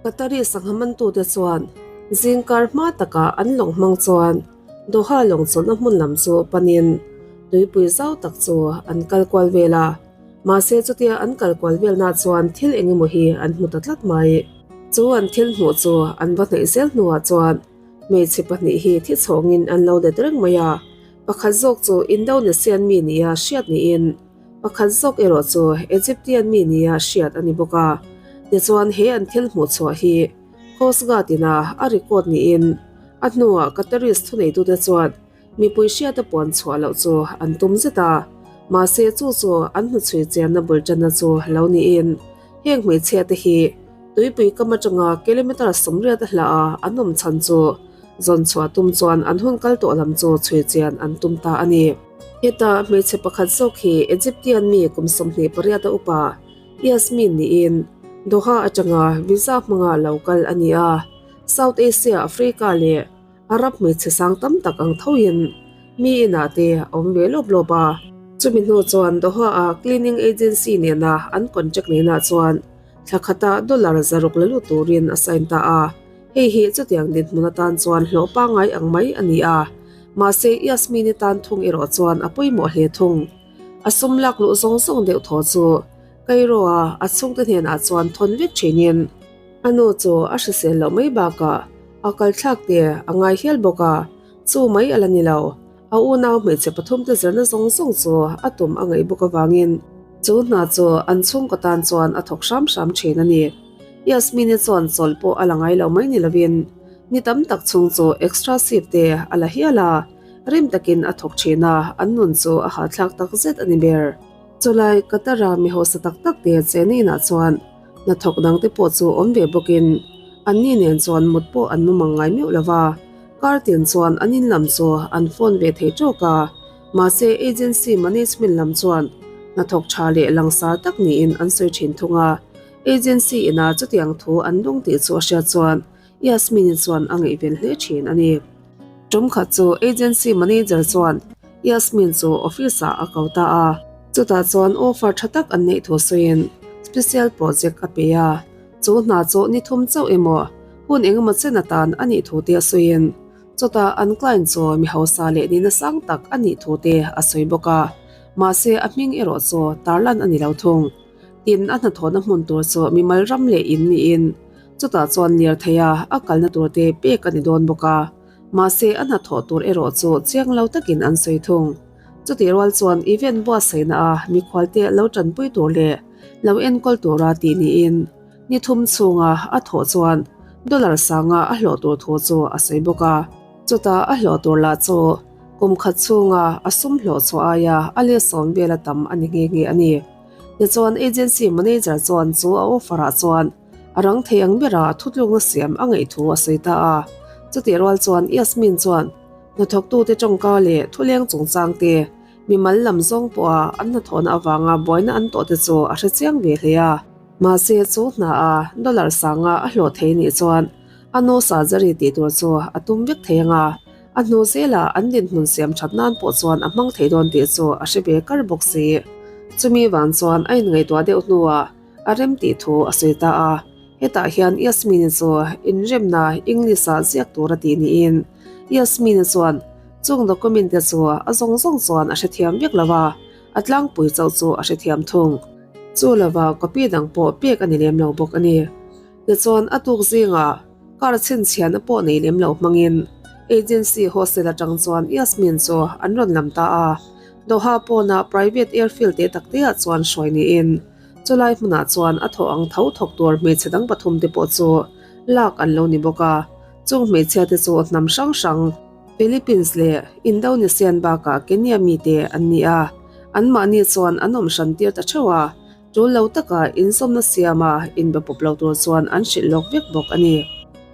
Qatari sangha mantute chuan zingkar hma takah an lawng hmang chuan Doha lawng chawlhna hmun lam chu panin tuipui zau tak chu an kal kual vel a. Mahse chutia an kal kual velna chuan thil eng emaw hi an hmu ta tlat mai. Chu an thil hmuh chu an va hnaih zel hnuah chuan hmeichhe pahnih hi thi chhawngin an lo let reng mai a. Pakhat zawk chu Indonesian mi nia hriat niin pakhat zawk erawh chu Egyptian mi nia hriat a ni bawk a. Tichuan he an thil hmuh chhuah hi Coast Guard ina a record niin a hnuah Qataris thuneitute chuan Mipui hriata puan chhuah loh chu an tum zet a, mahse chu chu an hnuchhui chianna bul tanna chu lo niin heng hmeichhia te hi tuipui kam atanga kilometre 80 a hlah a an awm chhan chu zawn chhuah tum chuan an hun kal tawh lam chu chhui chian an tum ta a ni. Heta hmeichhe pakhat zawk hi Egyptian mi kum 28 a upa Yasmin niin Doha atanga visa hmanga lo kal a ni a, South Asia, Africa leh Arab hmeichhe sang tam tak ang thoin mi inah te a awm ve lawp lawp a. Chumi hnu chuan Doha-a cleaning agency nena an contract neihna chuan thla khata dollar 600 la lut turin a sign ta a. Hei hi chutiang dinhmun atan chuan hlawh pangngai ang mai a ni a. Mahse Yasmin-i tan thung erawh chuan a pawimawh hle thung. A sum lak luh zawng zawng deuh thaw chu Cairo-a a chhungte hnenah chuan thawn vek thinin a nu chu a hrisel loh mai bakah A kal thlak te a ngai hial bawk a, chu mai a la ni lo. A unau hmeichhe pathum te zirna zawng zawng chu a tum a ngaih bawk avangin chu hna chu an chhungkaw tan chuan a thawk hram hram thin a ni. Yasmini chuan chawlh pawh a la ngai lo mai ni lovin ni tam tak chhung chu extra shift te a la hial a, rim takin a thawk thin a, an nun chu a hahthlak tak zet a ni ber. Chulai Qatar-a mi hausa tak tak te chena inah chuan Hnathawk dangte pawh chu awm ve bawkin anni nen chuan mut pawh an mu mang ngai meuh lo va, kar tin chuan an in lam chu an phone ve thei tawk a, mahse agency management lam chuan hnathawk tha leh langsar tak niin an sawi thin thung a, agency ina chutiang thu an lung tih chu a hriat chuan Yasmin-i chuan a ngaihven hle thin a ni. Tum khat chu agency manager chuan Yasmin chu office ah a ko ta a, chutah chuan offer tha tak an neih thu sawiin special project a pe a, chu hna chu ni thum chauh emaw hun engemaw chen atan a nih thu te a sawiin chutah an client chu mi hausa leh nihna sang tak a nih thu te a sawi bawk a, mahse a hming erawh chu tarlan a ni lo thung. Tin, a hnathawhna hmun tur chu mimal ram leh in niin chutah chuan lirthei a a kalna tur te pek a ni dawn bawk a, mahse a hnathawh tur erawh chu chiang lo takin an sawi thung. Chutih rual chuan event buatsaihna a mikhual te lo tanpui tur leh lo enkawl tura tih niin ni thum chhunga a thawh chuan dollar sanga a hlawh tur thu chu a sawi bawk a. Chutah a hlawh tur lah chu kum khat chhunga a sum hlawh chhuah aia a let sawm vela tam a ni nghe nghe a ni. Tichuan agency manager chuan chu a offer ah chuan a rang thei ang bera thutlukna siam a ngaih thu a sawi ta a. Chutih rual chuan Yasmin chuan hnathawktute tawngka leh thuleng chungchang te, mimal lam zawng pawha an hnathawhna avanga buaina an tawh te chu a hre chiang ve hle a. Mahse chu hna a dollar sanga a hlawh thei nih chuan a nu surgery tih tur chu a tum vek thei ang a, a hnu zelah an dinhmun siam that nan pawh chuan a hmang thei dawn tih chu a hre ve kar bawk si. Chumi vang chuan a inngaihtuah deuh hnuah a rem tih thu a sawi ta a, hetah hian Yasmin-i chu inremna English-ah ziak tur a tih niin Yasmin-i chuan chung document te chu a zawng zawng chuan a hrethiam vek lo a, a tlangpui chauh chu a hrethiam thung. Chu lova copy dang pawh pek a ni lem lo bawk a ni. Tichuan a tuk zingah car chhinchhiahna pawh nei lem lo hmangin agency hostel atang chuan Yasmin chu an rawn lam ta a, Doha pawna private airfield te tak teah chuan hruai niin chulai hmunah chuan a thawh ang tho thawk tur hmeichhe dang pathum te pawh chu lak an lo ni bawk a, chung hmeichhia te chu hnam hrang hrang Philippines leh Indonesian bakah Kenya mite an ni a, anmahni chuan an awm hran tir ta theuh a. Tul lo taka inzawmna siama inbe pawp lo tur chuan an hrilh lawk vek bawk a ni.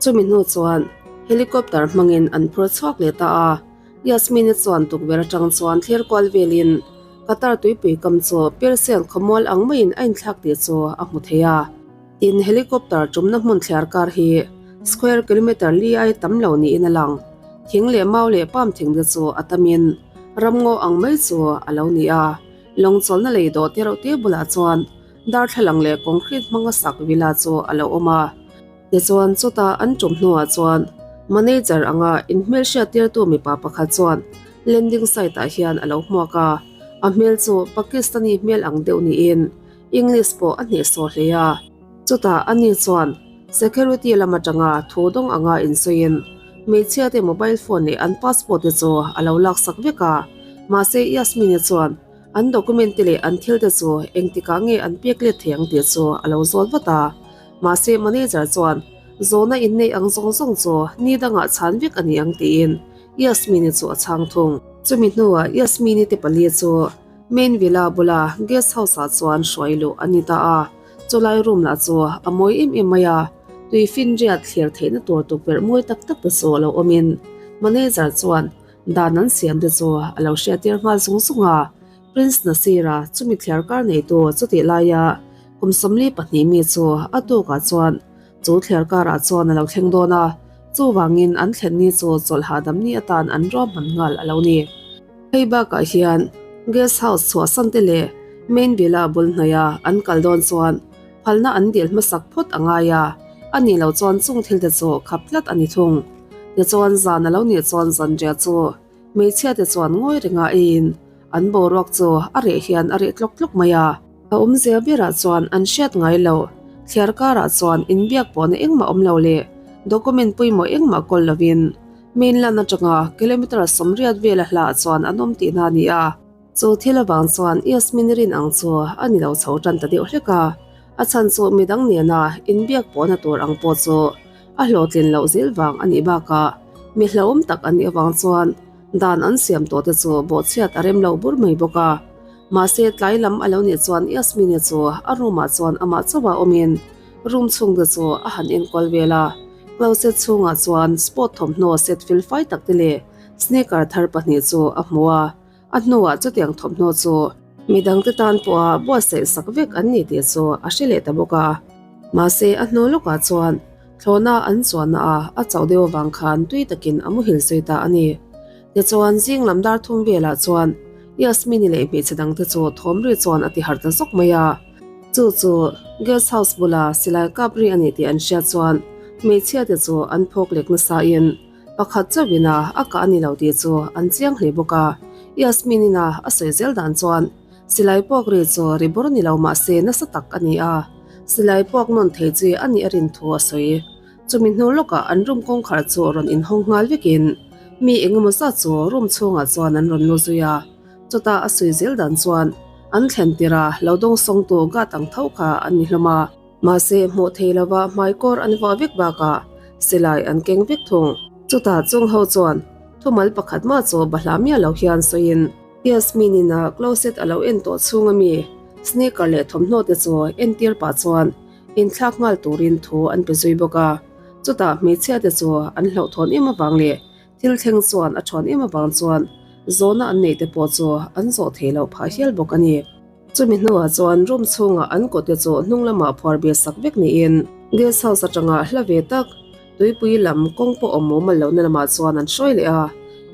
Chumi hnu chuan helicopter hmangin an phur chhuak leh ta a, Yasmin-i chuan tukverh atang chuan thlir kual velin Qatar tuipui kam chu Persian khawmual ang maiin a inthlak tih chu a hmu thei a. Tin, helicopter tumna hmun thliar kar hi square kilometre li ai tam lo niin a lang. Thing leh mau leh palm thing te chu a tamin ramngaw ang mai chu a lo ni a. Lawng chawlhna lei dawh te reuh te bulah chuan darthlalang leh concrete hmanga sak villa chu a lo awm a. Tichuan chuta an tum hnuah chuan manager anga inhmelhriattirtu mipa pakhat chuan landing site ah hian a lo hmuak a, a hmel chu Pakistani hmel ang deuh niin English pawh a hnehsawh hle a. Chutah ani chuan security lam atanga thu dawng anga insawiin hmeichhia te mobile phone leh an passport te chu a lo laksak vek a, mahse Yasmine chuan an document te leh an thil te chu engtikah nge an pek let thei ang tih chu a lo zawt vat a. Mahse manager chuan zawhna inneih ang zawng zawng chu ni dangah chhan vek a ni ang tiin Yasmine chu a chhang thung. Chumi hnuah Yasmine te pali chu main villa bula guest house ah chuan hruai luh a ni ta a, chulai room lah chu a mawi em em mai a, tui finriat thlir theihna tur tukverh mawi tak tak te chu a lo awmin manager chuan dan an siam te chu a lo hriattir nghal zung zung a. Prince Nasir-a chumi thliar kar neitu chutih laia kum 42 mi chu a tukah chuan chu thliar karah chuan a lo thleng dawn a, chuvangin an thlen ni chu chawlh hahdam ni atan an ruahman nghal a lo ni. Hei bakah hian guest house chhuahsan te leh main villa bul hnaia an kal dawn chuan phalna an dil hmasak phawt a ngai a, a nih loh chuan chung thil te chu khap tlat a ni thung. Tichuan zan a lo nih chuan zanriah chu Hmeichhia te chuan ngawi renga eiin an boruak chu a reh hian a reh tlawk tlawk mai a. A awmzia berah chuan an hriat ngai lo, thliar karah chuan inbiak pawhna engmah awm lo leh document pawimawh engmah kawl lovin mainland atanga kilometre 80 vela hlaah chuan an awm tihna a ni a. Chu thil avang chuan Yasmin rin ang chu a ni lo chho tan ta deuh hlek a, a chhan chu midang nena inbiak pawhna tur ang pawh chu a hlawhtlin loh zel vang a nih bakah mi hlauhawm tak a nih avang chuan dan an siam tawh te chu bawhchhiat a rem lo bur mai bawk a. Mahse tlai lam a lo nih chuan Yasmin-i chu a room-ah chuan amah chauha awmin room chhung te chu a han enkual vel a, closet chhungah chuan sport thawmhnaw set felfai tak te leh sneaker thar pahnih chu a hmu a. A hnuah chutiang thawmhnaw chu midangte tan pawha buatsaih sak vek an ni tih chu a hre leh ta bawk a. Mahse a hnu lawkah chuan thlawhna an chuanna a a chauh deuh avang khan tui takin a muhil zui ta a ni. Tichuan zing lam dar thum velah chuan Yasmini leh hmeichhe dangte chu thawm ri chuan a ti harh ta zawk mai a. Chu chu guest house bula silai kap ri a ni tih an hriat chuan hmeichhiate chu an phawk lek nasain Pakhat chauhin a a kah a ni lo tih chu an chiang hle bawk a. Yasmin-in a a sawi zel dan chuan silai puak ri chu ri bawr ni lo mah se nasa tak a ni a, silai puak nawn thei chi a nih a rin thu a sawi. Chumi hnu lawkah an room kawngkhar chu rawn inhawng nghal vekin mi engemaw zat chu room chhungah chuan an rawn lu zui a. Chutah a sawi zel dan chuan an thlen tirh a lo dawngsawngtu guard ang tho kha an ni hlawm a. Mahse, hmuh thei lova hmaikawr an vuah vek bakah silai an keng vek thung. Chutah chung ho chuan thumal pakhat mah chu bahla miah lo hian sawiin Yasmin-in a closet a lo en tawh chhung ami sneaker leh thawmhnaw te chu entir pah chuan inthlak nghal turin thu an pe zui bawk a. Chutah hmeichhia te chu an hlauhthawn em avang leh thil thleng chuan a thawn em avang chuan zawhna an neih te pawh chu an zawh thei loh phah hial bawk a ni. Chumi hnuah chuan room chhungah an kawte chu hnung lamah phuar be sak vek niin guest house atanga hla ve tak tuipui lam kawng pawh awm mumal lohna lamah chuan an hruai leh a,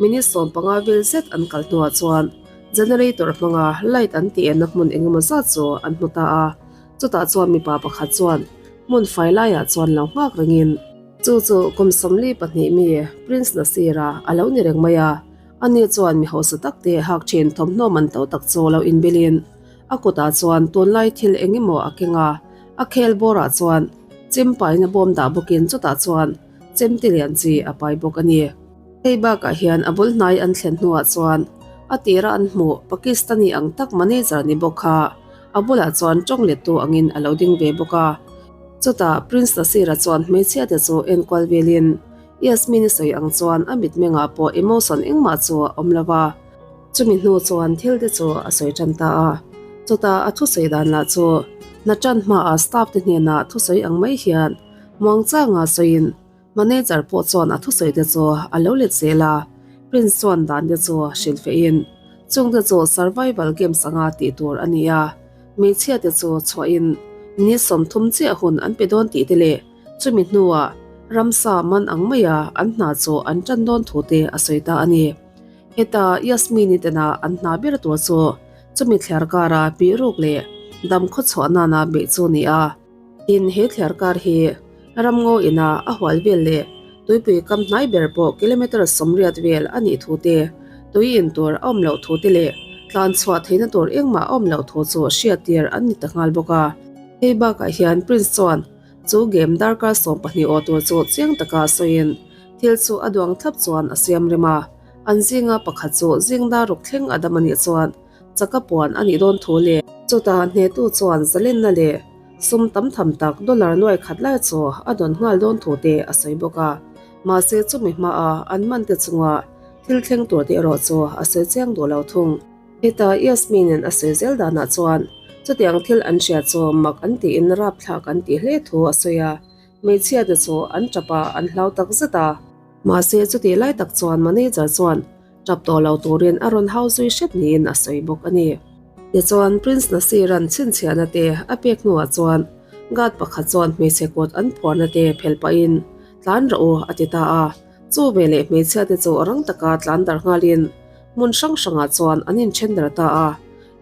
minute 15 vel zet an kal hnuah chuan generator hmanga light an tih enna hmun engemaw zat chu an hmu ta a, chutah chuan mipa pakhat chuan hmun fai laiah chuan lo nghak rengin chu chu kum 42 mi Prince Nasir-a a lo ni reng mai a. Ani chuan mi hausa tak te hak thin thawmhnaw man to tak chu lo inbilin a kutah chuan tunlai thil eng emaw a keng a, a khel bawrah chuan chem paina bawm dah bawkin chutah chuan chemte lian chi a pai bawk a ni. Hei bakah hian a bul hnai an thlen hnuah chuan a tira an hmuh Pakistani ang tak manager ni bawk kha a bulah chuan tawng lettu angin a lo ding ve bawk a. Chutah Prince Nasir-a chuan hmeichhiate chu enkual velin Yasmin-i sawi ang chuan a mitmengah pawh emotion engmah chu a awm lo va, chumi hnu chuan thil te chu a sawi tan ta a. Chutah a thusawi dan lah chu hna tan hmaah staff te hnenah thusawi ang mai hian muangchanga sawiin manager pawh chuan a thusawi te chu a lo let zel a, Prince chuan dan te chu hrilh fehin chung te chu survival games anga tih tur a ni a, hmeichhia te chu chhuahin minute 30 chiah hun an pe dawn tih te leh Chumi hnuah ramsa man ang maia an hna chu an tan dawn thu te a sawi ta a ni. Heta Yasmini tena an hna ber tur chu chumi thliar kara bihruk leh dam khawchhuah nana beih chu a ni a. Tin, he thliar kar hi Ramngaw ina a hual vel leh tuipui kam hnai ber pawh kilometre 80 vel a nih thu te, tui in tur a awm loh thu te leh tlan chhuah theihna tur engmah a awm loh thu chu hriattir an ni ta nghal bawk a. Hei bakah hian Prince chuan chu game darkar 12 aw tur chu chiang taka sawiin thil chu a duang thlap chuan a siam rem a, an zinga pakhat chu zing dar ruk thleng a dam a nih chuan chaka puan a nih dawn thu leh chutah hnehtu chuan zalenna leh Sum tam tham tak dollar nuai khat lai chu a dawn nghal dawn thu te a sawi bawk a. Mahse chumi hmaa an man te chunga thil thleng tur te erawh chu a sawi chiang duh lo thung. Heta Yasmin-in a sawi zel danah chuan chutiang thil an hria chu mak an tiin rapthlak an tih hle thu a sawi a, hmeichhia te chu an tap a, an hlau tak zet a. Mahse chutih lai tak chuan manager chuan tap tawh lo turin a rawn hau zui hrep niin a sawi bawk a ni. Tichuan, Prince Nasir-a'n chhinchhiahna te a pek hnuah chuan guard pakhat chuan hmeichhe kut an phuarna te phel pahin, Tlan rawh u, a ti ta a. Chu veleh hmeichhia te chu rang taka tlan darh nghalin hmun hrang hrangah chuan an inthen darh ta a.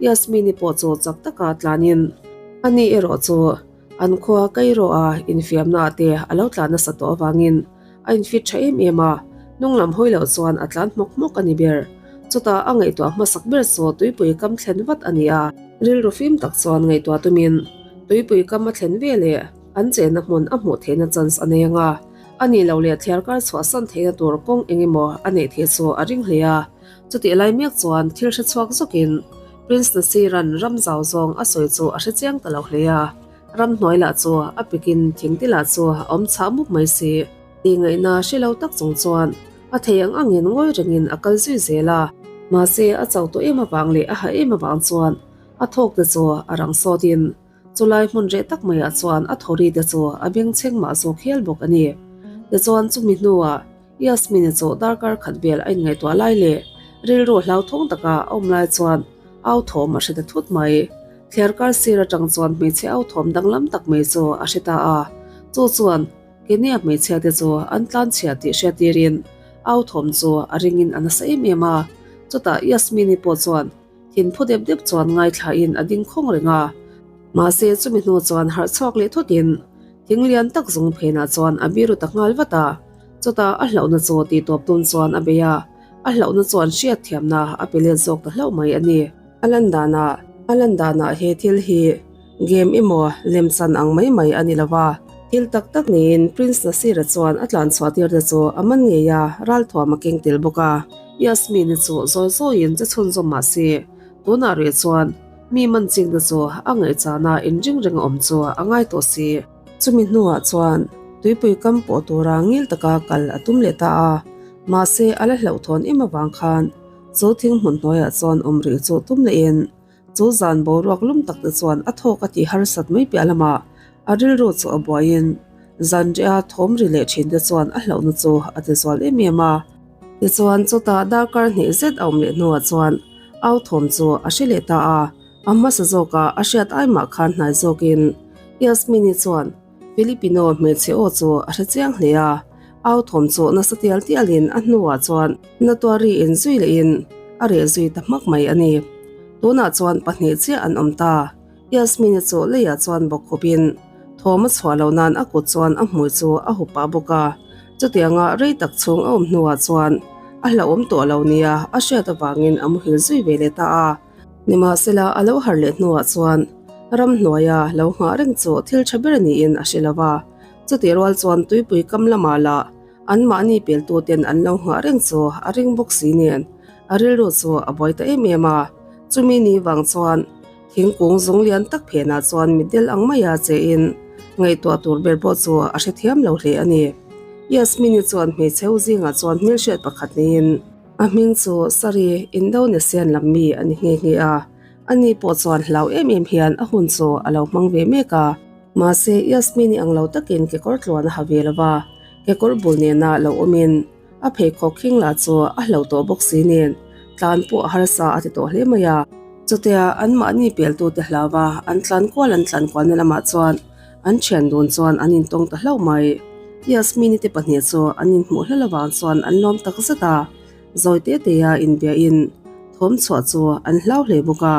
Yasmini pawh chu chak taka tlanin ani erawh chu an khua Cairo-a infiamnaah te a lo tlan nasa tawh avangin A infit tha em em a, hnung lam hawi loh chuan a tlan hmawk hmawk a ni ber. Chutah a ngaihtuah hmasak ber chu tuipui kam thlen vat a ni a. Rilru fim tak chuan ngaihtuah tumin tuipui kam a thlen ve leh an chenna hmun a hmuh theihna chance a nei ang a, a nih loh leh thliarkar chhuahsan theihna tur kawng eng emaw a neih theih chu a ring hle a. Chutih lai mek chuan thil hre chhuak zawkin Prince Nasir-a'n ram zau zawng a sawi chu a hre chiang ta lo hle a. Ramhnuai lah chu a pikin thingte lah chu a awm chhah mup mai si. Tih ngaihna hre lo tak chung chuan a thei ang angin ngawi rengin a kal zui zel a. Mahse a chau tawh em avang leh a hah em avang chuan a thawk te chu a rang sawtin chulai hmun reh tak maiah chuan a thaw ri te chu a bengchheng mah zawk hial bawk a ni. Tichuan chumi hnuah Yasmin-i chu darkar khat vel a inngaihtuah lai leh rilru hlauthawng taka a awm lai chuan au thawm a hre ta thut mai. Thliarkar sir atang chuan hmeichhe au thawm danglam tak mai chu a hre ta a, chu chuan Kenya hmeichhia te chu an tlanchhia tih hriat tirin au thawm chu a ringin a nasa em em a. Chutah Yasmin-i pawh chuan thin phu dep dep chuan ngaithlain a ding khawng reng a. Mahse chumi hnu chuan harh chhuak leh thutin thing lian tak zung phenah chuan a biru ta nghal vat a. Chutah a hlauhna chu tih tawp tum chuan a bei a, a hlauhna chuan hriat thiamna a pe let zawk ta hlauh mai a ni. A lan danah a lan danah he thil hi game emaw lemchan ang mai mai a ni lo va, thil tak tak niin Prince Nasir-a chuan a tlan chhuah tir te chu a man ngei a, ralthuam a keng tel bawk a. Yasmin-i chu zawi zawiin che chhunzawm mah se, tunah reh chuan mi man chikna chu a ngaihchana inring reng a awm chu a ngai tawh si. Chumi hnuah chuan tuipui kam pawh tura ngil taka kal a tum leh ta a, mahse a la hlauhthawn em avang khan chu thing hmun hnuaiah chuan awm rih chu tum lehin chu zan boruak lum tak te chuan a thawk a tih harsat mai piah lamah a rilru chu a buaiin zanriah thawm ri leh thin te chuan a hlauhna chu a ti zual em em a. Tichuan chutah darkar hnih zet a awm leh hnuah chuan au thawm chu a hre leh ta a. A hmasa zawkah a hriat ai mah khan hnai zawkin Yasmini chuan Filipino hmeichhe aw chu a hre chiang hle a, au thawm chu nasa tial tialin a hnuah chuan natuari in zui lehin a reh zui ta hmak mai a ni. Tunah chuan pahnih chiah an awm ta. Yasmini chu leiah chuan bawk khawpin thawm a chhuah loh nan a kut chuan a hmui chu a hup pah bawk a, chutianga rei tak chhung a awm hnuah chuan a hlauhawm tawh lo nia a hriat avangin a muhil zui ve leh ta a. Nimahsela a lo harh leh hnuah chuan ramhnuaia lo nghah reng chu thil tha ber niin a hre lo va, chutih rual chuan tuipui kam lamah lah anmahni peltuten an lo nghah reng chu a ring bawk si nen a rilru chu a buai ta em em a. Chumi ni vang chuan thingkung zung lian tak phenah chuan mitdel ang maia chein ngaihtuah tur ber pawh chu a hrethiam lo hle a ni. Yasmini chuan hmeichhe zingah chuan hmelhriat pakhat neiin, A hming chu Sari Indonesian lam mi a ni nghe nghe a, ani pawh chuan hlau em em hian a hun chu a lo hmang ve mek a. Mahse Yasmini ang lo takin kekawr tluan a ha ve lo va, kekawr bul nena lo awmin a pheikhawk khing lah chu a hlo tawh bawk si nen tlan pawh a harsa a ti tawh hle mai a. Chutia anmahni peltute hlau va an tlan kual an tlan kualna lamah chuan An thian dun chuan an intawng ta hlauh mai. Yasmini te pahnih chu an inhmuh hlel avang chuan an lawm tak zet a, zawi te te a inbiahin thawm chhuah chu an hlau hle bawk a.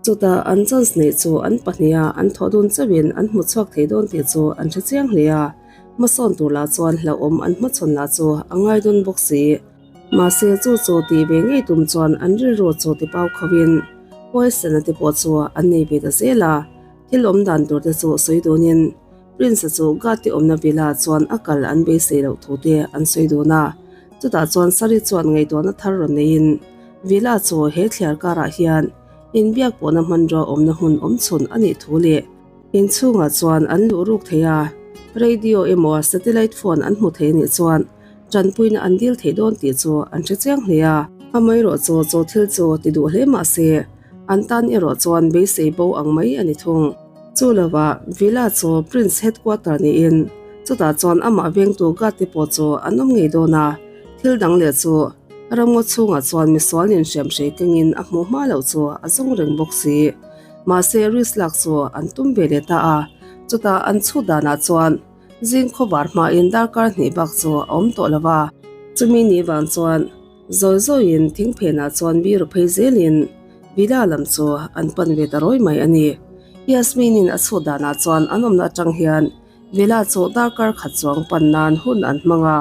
Chutah an chance neih chu an pahniha an thawh dun chauhin an hmu chhuak thei dawn tih chu an hre chiang hle a. Hmasawn tur lah chuan hlauhawm an hmachhawn lah chu a ngai dawn bawk si. Mahse chu chu tih ve ngei tum chuan an rilru chu ti pau khovin huaisena te pawh chu an nei ve ta zel a. Thil awm dan tur te chu sawi dunin Prince-a chu Gati awmna villa chuan a kal an beisei loh thu te an sawi dun a. Chutah chuan Sari chuan ngaihtuahna thar rawn neiin villa chu he thliar karah hian inbiak pawhna hmanrua awmna hmun awm chhun a nih thu leh inchhungah chuan an luh ruk thei a, radio emaw satellite phone an hmu thei anih chuan tanpuina an dil thei dawn tih chu an hre chiang hle a. Amaherawh chu chu thil chu ti duh hle mah se an tan erawh chuan beisei bo ang mai a ni thung. Chu lovah Villa chu Prince headquarter niin chutah chuan amah vengtu guard te pawh chu an awm ngei dawn a, thil dang leh chu ramngaw chhungah chuan misual nen hriamhrei kengin a hmuh hma loh chu a zawng reng bawk si. Mahse risk lak chu an tum ve leh ta a, chutah an chhut danah chuan zing khawvar hmain darkar hnih bak chu a awm tawh lo va. Chumi ni vang chuan Zawi zawiin thingphenah chuan biru phei zelin Villa lam chu an pan ve ta rawi mai a ni. Yasmin-in a chhut danah chuan an awmna atang hian Villa chu darkar khat chuang pan nan hun an hmang a,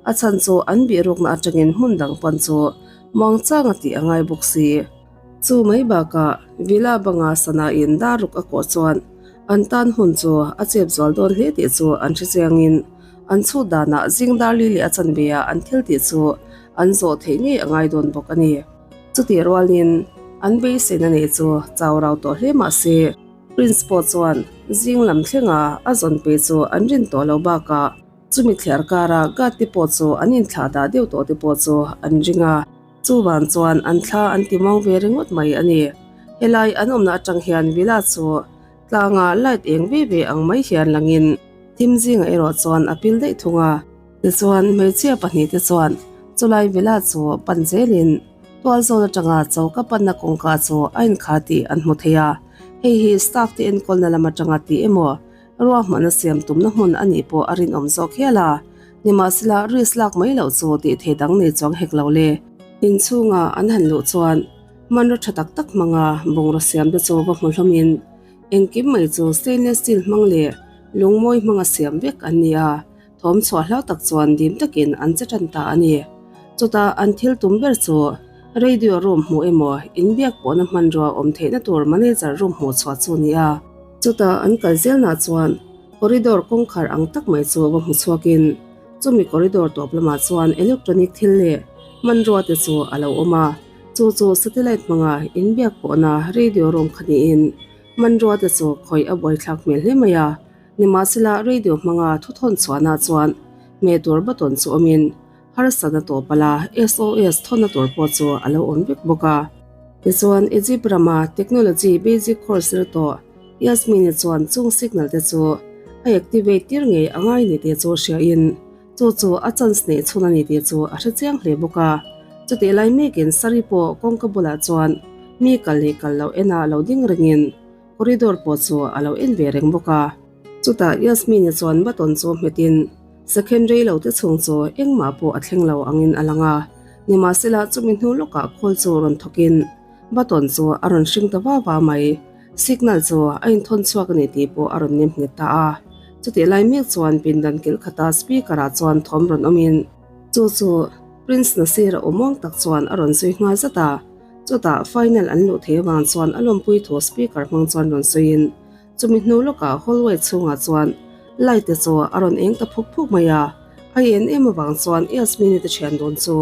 a chhan chu an bihrukna atangin hmun dang pan chu muangchang a tih a ngai bawk si. Chu mai bakah Villa banga sanain daruk a kawh chuan an tan hun chu a chep zual dawn hle tih chu an hre chiangin an chhut danah zing dar li leh a chanve ah an thil tih chu an zawh theih ngei a ngai dawn bawk a ni. Chutih rualin an beiseina nei chu chau rau tawh hle mah se Prince pawh chuan zing lam thlenga a zawn pe chu an rin tawh lo bakah chumi thliar kara guard te pawh chu an inthlah dah deuh tawh te pawh chu an ring a. Chuvan chuan an thla an ti mawng ve ringawt mai a ni. Helai an awmna atang hian villa chu tlanga light eng ve ve ang mai hian langin thim zingah erawh chuan a pil daih thung a. Tichuan hmeichhia pahnihte chuan chulai villa chu pan zelin tual zawn atanga choka panna kawngka chu a inkhar tih an hmu thei a. Hei hi staff te enkawlna lam atanga tih emaw Ruahmanna siam tumna hmun a nih pawh a rinawm zawk hial a, nimahsela risk lak mai loh chu tih thei dang nei chuang hek lo le. Inchhunga an han luh chuan hmanraw tha tak tak hmanga bungraw siam te chu va hmu hlawmin engkim mai chu stainless steel hmang leh lungmawi hmanga siam vek an ni a, thawm chhuah hlau tak chuan dim takin an che tan ta a ni. Chutah an thil tum ber chu radio room hmuh emaw inbiak pawhna hmanrua awm theihna tur manager room hmuh chhuah chu a ni a. Chutah an kal zelnah chuan corridor kawngkhar ang tak mai chu va hmu chhuakin chumi corridor tawp lamah chuan electronic thil leh hmanrua te chu a lo awm a, chu chu satellite hmanga inbiak pawhna radio room kha niin hmanrua te chu khawih a buaithlak hmel hle mai a, nimahsela radio hmanga thuthawn chhuahna chuan hmeh tur button chu awmin harsatna tawp ala SOS thawnna tur pawh chu a lo awm vek bawk a. Tichuan Egypt rama technology basic course zir tawh Yasmine chuan chung signal te chu a activate tir ngei a ngai ni tih chu hriain chu chu a chance neih chhun a ni tih chu a hre chiang hle bawk a. Chutih lai mekin Sari pawh kawngka bulah chuan mi kal leh kal loh enah lo ding rengin Corridor pawh chu a lo en ve reng bawk a. Chutah Yasmine chuan button chu hmetin second rei lo te chhung chu engmah pawh a thleng lo angin a lang a. Nimahsela chumi hnu lawkah khawl chu rawn thawkin button chu a rawn hring ta va va mai. Signal chu a inthawn chhuak a ni tih pawh a rawn nem nghet ta a. Chutih lai mek chuan pindan kilh khata speaker ah chuan thawm rawn awmin chu chu Prince Nasir a awm uang tak chuan a rawn zui nghal zat a. Chutah final an luh thei avang chuan a lawmpui thu speaker hmang chuan rawn sawiin chumi hnu lawkah hallway chhungah chuan light te chu a rawn eng ta phuk phuk mai a, a en em avang chuan Yasmini te thian dawn chu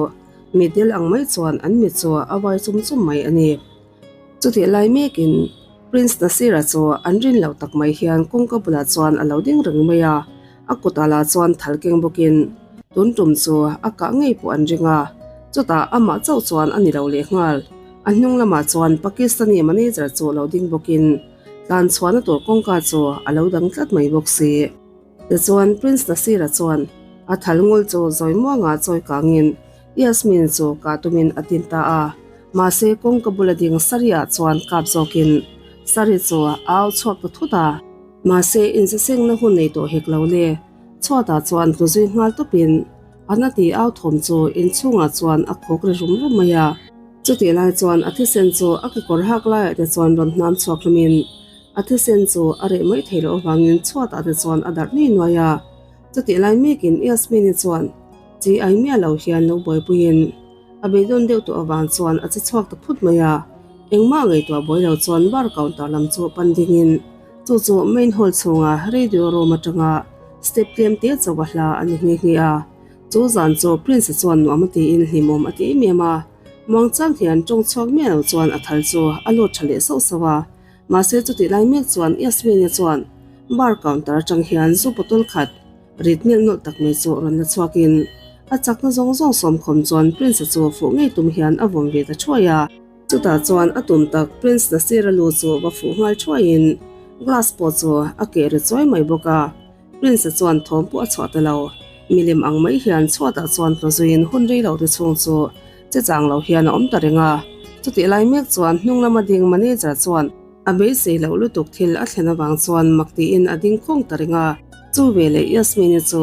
mitdel ang mai chuan an mit chu a vai chum chum mai a ni. Chutih lai mekin Prince Nasira chu an rin loh tak mai hian kawngka bulah chuan a lo ding reng mai a, a kutah lah chuan thal keng bawkin tun tum chu a kah ngei pawh an ring a, chutah amah chauh chuan a ni lo leh nghal. A hnung lamah chuan Pakistani manager chu lo ding bawkin tlan chhuahna tur kawngka chu a lo dang tlat mai bawk si. Tichuan Prince Nasira chuan a thal ngul chu zawi muangah chawi kangin Yasmin chu kah tumin a tin ta a, mahse kawngka bula ding Sari-ah chuan kap zawkin Sari chu a au chhuak ta thut a. Mahse inzasengna hun nei tawh hek lo le, chhuatah chuan tlu zui nghal tawpin a na ti au thawm chu inchhungah chuan a khawk ri rum rum mai a. Chutih lai chuan a thisen chu a kekawr hak laiah te chuan rawn hnam chhuak hlawmin a thisen chu a reh mai thei loh avangin chhuatah te chuan a darh ngei nuai a. Chutih lai mekin Yasmini chuan chi ai miah lo hian lo buaipuiin a beidawn deuh tawh avang chuan a che chhuak ta phut mai a. Engmah ngaihtuah buai lo chuan bar counter lam chu pan dingin chu chu main hall chhunga radio room atanga step tlem te chauh a hla a ni nghe nghe a. Chu zan chu Prince-a chuan nuam a tiin hlimawm a ti em em a. Muangchang hian tawng chhuak miah lo chuan a thal chu a lut tha leh sauh sauh a. Mahse chutih lai mek chuan Yasmine chuan bar counter atang hian zu bottle khat rit melh nawlh tak mai chu rawn la chhuakin a chakna zawng zawng sawmkhawm chuan Prince-a chu fuh ngei tum hian a vawm ve ta thuai a. Chutah chuan a tum tak Prince Nasir-a lu chu va fuh nghal thuaiin glass pawh chu a keh ri chuai mai bawk a. Prince-a chuan thawm pawh a chhuah ta lo. Milim ang mai hian chhuatah chuan tla zuiin hun rei lo te chhung chu che chang lo hian a awm ta reng a. Chutih lai mek chuan hnung lama ding manager chuan a beisei loh lutuk thil a thlen avang chuan mak tiin a ding khawng ta reng a. Chu veleh Yasmini chu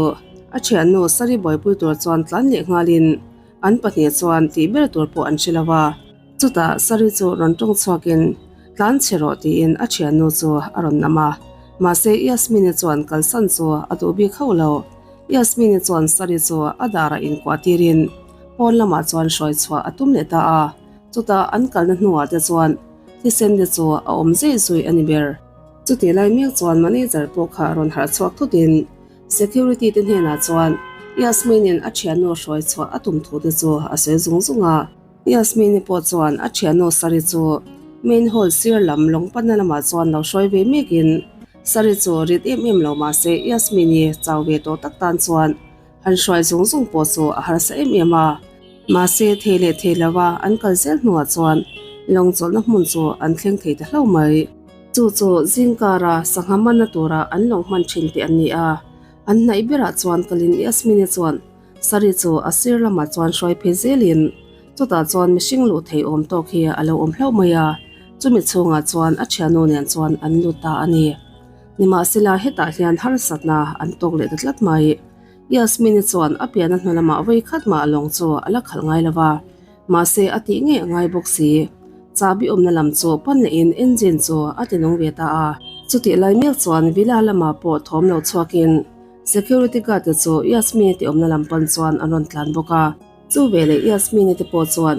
a thiannu Sari buaipui tur chuan tlan leh nghalin an pahnih chuan tih ber tur pawh an hre lo a. Chutah Sari chu rawn tawng chhuakin tlan chhe rawh tiin a thiannu chu a rawn nam a. Mahse Yasmini chuan kalsan chu a duh bik hauh lo. Yasmini chuan Sari chu a darah inkuah tirin pawn lamah chuan hruai chhuah a tum leh ta a. Chutah an kalna hnuah te chuan thisen te chu a awm zeih zui a ni ber. Chutih lai mek chuan manager pawh kha rawn harh chhuak thutin Security te hnenah chuan Yasminin a thiannu hruai chhuah a tum thu te chu a sawi zung zung a. Yasmini pawh chuan a thiannu Sari chu main hall sir lam lawng panna lamah chuan lo hruai ve mekin Sari chu rit em em lo mah se Yasmini chau ve tawh tak tan chuan han hruai zung zung pawh chu a harsa em em a. Mahse thei leh thei lova an kal zel hnuah chuan lawng chawlhna hmun chu an thleng thei ta hlauh mai. Chu chu zingkara sangha manna tura an lawng hman thin tih an ni a. An hnaih berah chuan kalin Yasmini chuan Sari chu a sir lamah chuan hruai phei zelin chutah chuan mihring luh thei awm tawk hi a lo awm hlauh mai a, chumi chhungah chuan a thiannu nen chuan an lut ta a ni. Nimahsela hetah hian harsatna an tawk leh ta tlat mai. Yasmini chuan a pianna hnu lamah vawi khat mah lawng chu a la khalh ngai lo va, mahse a tih ngei a ngai bawk si. Chahbi awmna lam chu pan lehin engine chu a ti nung ve ta a. Chutih lai mek chuan villa lamah pawh thawm lo chhuakin Security guard te chu Yasmini te awmna lam pan chuan an rawn tlan bawk a. Chu veleh Yasmini te pawh chuan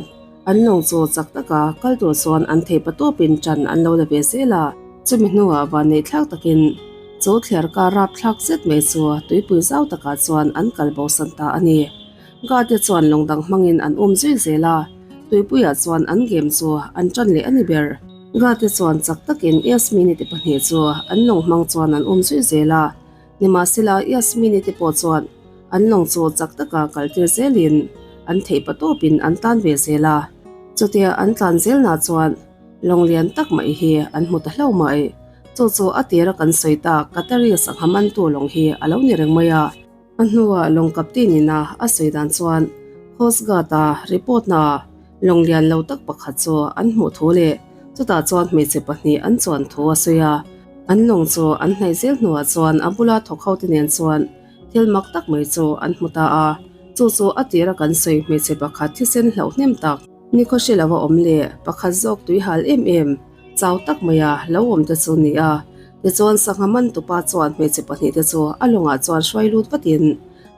an lawng chu chak taka kal tur chuan an thei patawpin tan an lo la ve zel a. Chumi hnuah vanneih thlak takin chu thliar kar rap thlak zet mai chu tuipui zau takah chuan an kal bosan ta a ni. Guard te chuan lawng dang hmangin an um zui zel a, tuipuiah chuan an game chu an tan leh a ni ber. Guard te chuan chak takin Yasmini te pahnih chu an lawng hmang chuan an um zui zel a. Nimahsela, Yasmini te pawh chuan an lawng chu chak taka kaltir zelin an theih patawpin an tlan ve zel a. Chutia an tlan zelna chuan lawng lian tak mai hi an hmu ta hlauh mai. Chu chu a tira kan sawi tak Qatari sangha mantu lawng hi a lo ni reng mai a. A hnuah lawng captain ina a sawi dan chuan Coast Guard-a report naah lawng lian lo tak pakhat chu an hmuh thu leh chutah chuan hmeichhe pahnih an chuan thu a sawi a. An lawng chu an hnaih zel hnuah chuan a bula thawk ho te nen chuan thil mak tak mai chu an hmu ta a, chu chu a tira kan sawi hmeichhe pakhat thisen hlauh hnem tak ni khaw hre lo a awm leh pakhat zawk tui hal em em chau tak maia lo awm te chu ni a. Tichuan sangha man tupa chuan hmeichhe pahnih te chu a lawngah chuan hruai lut vatin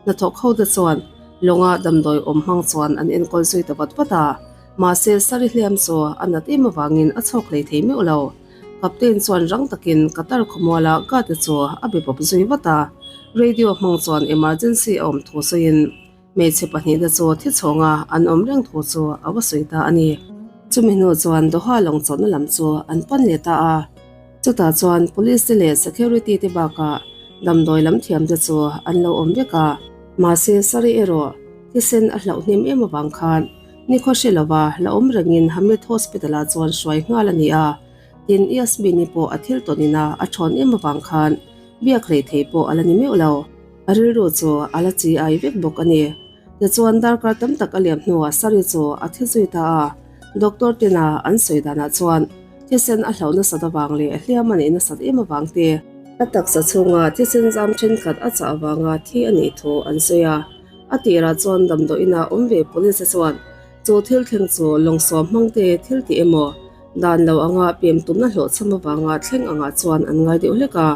hnathawk ho te chuan lawnga damdawi awm hmang chuan an enkawl zui ta vat vat a, mahse sari hliam chu a nat em avangin a chhawk hlei thei meuh lo. Captain chuan rang takin Qatar khawmuala gate chu a be pawp zui vat a, radio hmang chuan emergency a awm thu sawiin hmeichhe pahnihna chu thi chhawnga an awm reng thu chu a va sawi ta a ni. Chumi hnu chuan Doha lawng chawlhna lam chu an pan leh ta a, chutah chuan police te leh security te bakah damdawi lam thiam te chu an lo awm vek a, mahse Sari erawh thisen a hlauh hnem em avang khan Nikhaw hre lova la awm rengin Hamid Hospital-ah chuan hruai nghal a ni a, tin Yasmini pawh a thil tawn ina a thawn em avang khan biak hlei thei pawh a la ni meuh lo. A rilru chu a la chi ai vek bawk a ni. Tichuan darkar tam tak a liam hnuah Sari chu a thi zui ta a, doctor tena an sawi danah chuan thisen a hlauh nasat avang leh hliam a neih nasat em avang te, a taksa chhunga thisen zam thenkhat a chah avanga thi a nih thu an sawi a. A tirah chuan damdawiin ah awm ve police te chuan chu thil thleng chu lawngsawm hmang te thil tih emaw dan lo anga pem tumna hlawhchham avanga thleng angah chuan an ngai deuh hlek a.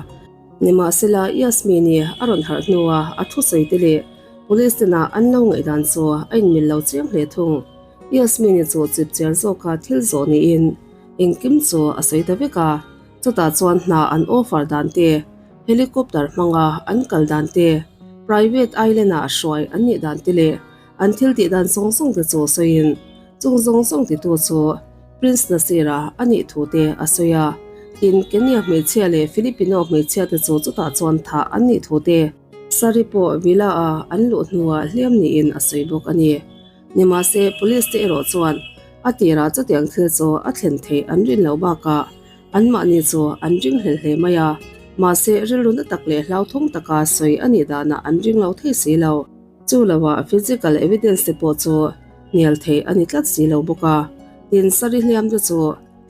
Nimahsela, Yasmini a rawn harh hnua a thusawi te leh Police tena an lo ngaihdan chu a inmil lo chiang hle thung. Yasmini chu chip chiar zawka thil zawh niin engkim chu a sawi ta vek a, chutah chuan hna an offer dan te, helicopter hmanga an kal dan te, private island-ah hruai an nih dan te leh An thil tih dan zawng zawng te chu sawiin chung zawng zawng titu chu Prince Nasir-a a nih thu te a sawi a. Tin, Kenya hmeichhia leh Filipino hmeichhia te chu chutah chuan thah an nih thu te, Sari pawh villa-a an luh hnuah hliam niin a sawi bawk a ni. Nimahse, police te erawh chuan a tirah chutiang thil chu a thlen theih an rin loh bakah anmahni chu an ring hlel hle mai a, mahse rilru na tak leh hlauthawng taka sawi a nih danah an ring lo thei si lo. Chu loah physical evidence te pawh chu hnial theih a ni tlat si lo bawk a, tin sari hliam te chu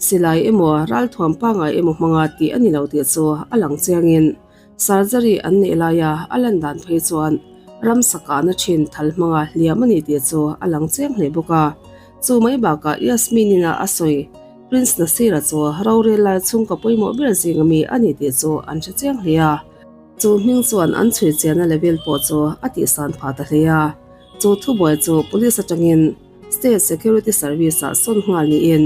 silai emaw ralthuam pangngai emaw hmanga tih a ni lo tih chu a lang chiangin surgery an neih laia a lan dan phei chuan ramsa kahna thin thal hmanga hliam a ni tih chu a lang chiang hle bawk a. Chu mai bakah Yasmin-in a sawi Prince Nasir-a chu rorel lai chhungkaw pawimawh ber zing ami a ni tih chu an hre chiang hle a. Chu hming chuan an chhui chiahna level pawh chu a tihsan phah ta hle a. Chu thubuai chu police atangin State Security Service-ah sawn nghal niin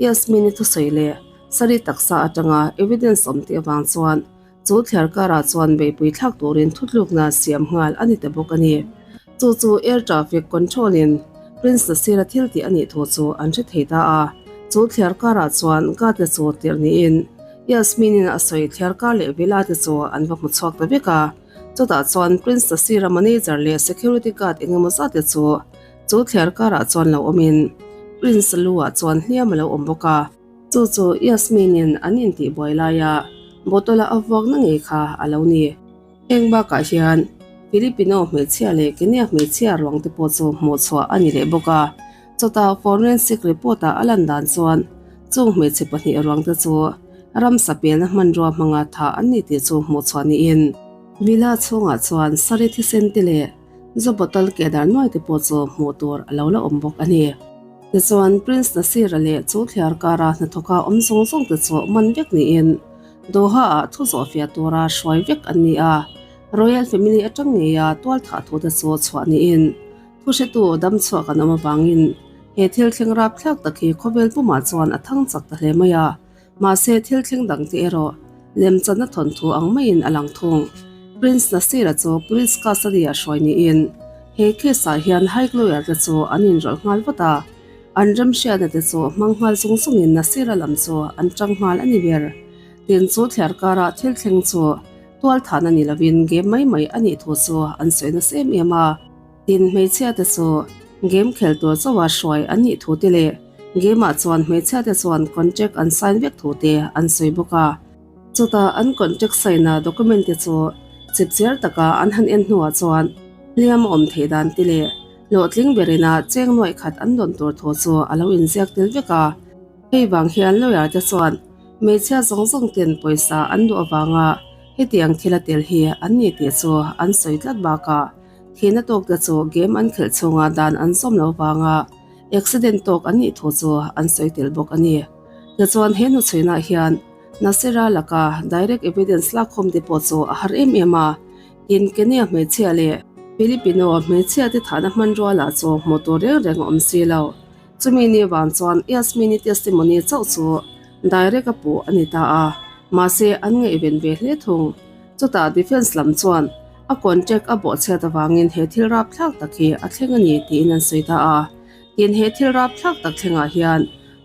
Yasmin-i thusawi leh Sari taksa atanga evidence awm tih avang chuan chu thliar karah chuan beihpui thlak turin thutlukna siam nghal a ni ta bawk a ni. Chu chu Air Traffic Control-in Prince Nasir-a thil tih a nih thu chu an hre thei ta a. Chu thliar karah chuan guard-te chu tirh niin Yasmin-in a sawi thliar kar leh villa te chu an va hmu chhuak ta vek a, chutah chuan Prince Nasir-a manager leh security guard eng emaw zat te chu chu thliar karah chuan lo awmin Prince lu ah chuan hliam a lo awm bawk a. Chu chu Yasmin-in an intihbuai laia bottle-a a vuakna ngei kha a lo ni. Heng bakah hian Filipino hmeichhia leh Kenya hmeichhia ruang te pawh chu hmuh chhuah a ni leh bawk a. Chutah forensic report-ah a lan dan chuan chung hmeichhe pahnih ruangte chu ramsa pelna hmanrua hmanga thah an ni tih chu hmuh chhuah niin Villa chhungah chuan sari thisen te leh zu bottle keh dar nuai te pawh chu hmuh tur a lo la awm bawk a ni. Tichuan Prince Nasir-a leh chu thliar kara hnathawka awm zawng zawng te chu man vek niin Doha-ah thu zawhfiah tura hruai vek an ni a, Royal Family atang ngeia tual thah thu te chu chhuah niin Thuhretu dam chhuak an awm avangin he thil thleng rapthlak tak hi khawvel pumah chuan a thang chak ta hle mai a, mahse thil thleng dang te erawh lemchanna thawnthu ang maiin a lang thung. Prince Nasir-a chu police custody-ah hruai niin he case-ah hian high lawyer te chu an inrawlh nghal vat a, an remhriatna te chu hmang nghal zung zungin Nasir-a lam chu an tang nghal a ni ber. Tin chu thliar karah thil thleng chu tualthahna ni lovin game mai mai a nih thu chu an sawi nasa em em a. Tin, hmeichhia te chu game khel tur chauha hruai an nih thu te leh game ah chuan hmeichhia te chuan contract an sign vek thu te an sawi bawk a. Chutah an contract sign a document te chu chipchiar taka an han en hnuah chuan hliam a awm theih dan te leh hlawhtling berin a cheng nuaih khat an dawn tur thu chu a lo inziak tel vek a. Hei vang hian lawyer te chuan hmeichhia zawng zawng ten pawisa an duh avanga hetiang thil a tel hi an ni tih chu an sawi tlat bakah Thihna tawk te chu game an khelh chhunga dan an zawm lo vanga accident tawk an nih thu chu an sawi tel bawk a ni. Tichuan he hnuchhuinah hian Nasira laka direct evidence lakkhawm te pawh chu a har em em a, tin Kenya hmeichhia leh Filipino hmeichhia te thahna hmanrua lah chu hmuh tur reng reng a awm si lo. Chumi ni vang chuan Yasmini testimony chauh chu direct a puh a ni ta a, mahse an ngaihven ve hle thung. Chutah defence lam chuan a contract a bawhchhiat avangin he thil rapthlak tak hi a thleng a ni tiin an sawi ta a. Tin, he thil rapthlak tak thlengah hian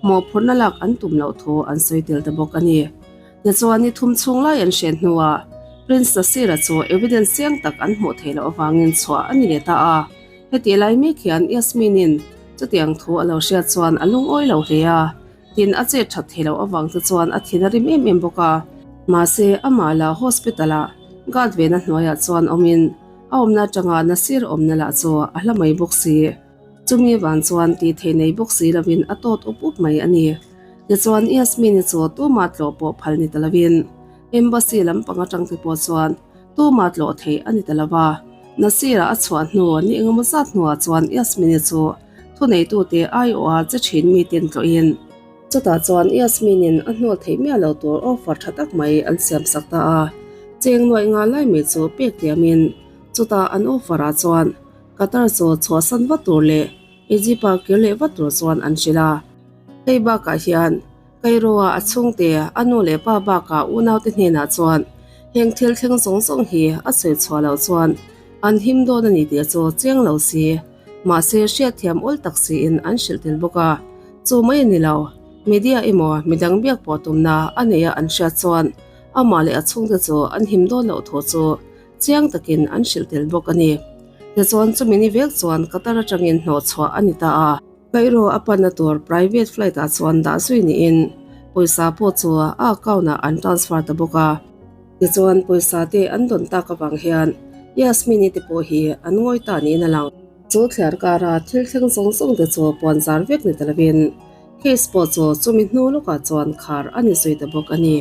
mawhphurhna lak an tum loh thu an sawi tel ta bawk a ni. Tichuan, ni thum chhung lai an hriat hnuah Prince Nasir-a chu evidence chiang tak an hmuh theih loh avangin chhuah a ni leh ta a. Heti lai mek hian Yasmin-in chutiang thu a lo hriat chuan a lungawi lo hle a. Tin, a chet that thei loh avang te chuan a thin a rim em em bawk a. Mahse, amah lah hospital-ah guard vena hnuaiah chuan awmin a awmna atanga Nasir awmna lah chu a hla mai bawk si. Chumi vang chuan tih thei nei bawk si lovin a tawt up up mai a ni. Tichuan, Yasmin-i chu tumah tlawh pawh phal ni ta lovin Embassy lampang atang te pawh chuan tumah tlawh theih a ni ta lova. Nasir-a a chhuah hnu ni engemaw zat hnuah chuan Yasmin-i chu Thuneitute aiawha che thin miten tlawhin chutah chuan Yasmin-in a hnawl theih miah lo tur offer tha tak mai an siam sak ta a. Cheng nuaih nga lai mai chu pek tiamin chutah an offer ah chuan Qatar chu chhuahsan vat tur leh Egypt ah kir leh vat tur chuan an hrilh a. Hei bakah hian Cairo-a a chhungte, a nu leh pa bakah unaute hnenah chuan heng thil thleng zawng zawng hi a sawi chhuah loh chuan an him dawn a ni tih chu chiang lo si. Mahse hriatthiam awl tak siin an hrilh tel bawk a. Chu mai a ni lo, media emaw midang biak pawh tumna a neia an hriat chuan amah leh a chhungte chu an him dawn loh thu chu chiang takin an hrilh tel bawk a ni. Tichuan chumi ni vek chuan Qatar atangin hnawhchhuah a ni ta a. Cairo a panna tur private flight ah chuan dah zui niin pawisa pawh chu a account ah an transfer ta bawk a. Tichuan pawisa te an dawn tak avang hian Yasmin-i te pawh hi an ngawi ta niin a lang. Chu thliar kara thil thleng zawng zawng te chu puan zar vek ni ta lovin case pawh chu chumi hnu lawkah chuan khar a ni zui ta bawk a ni.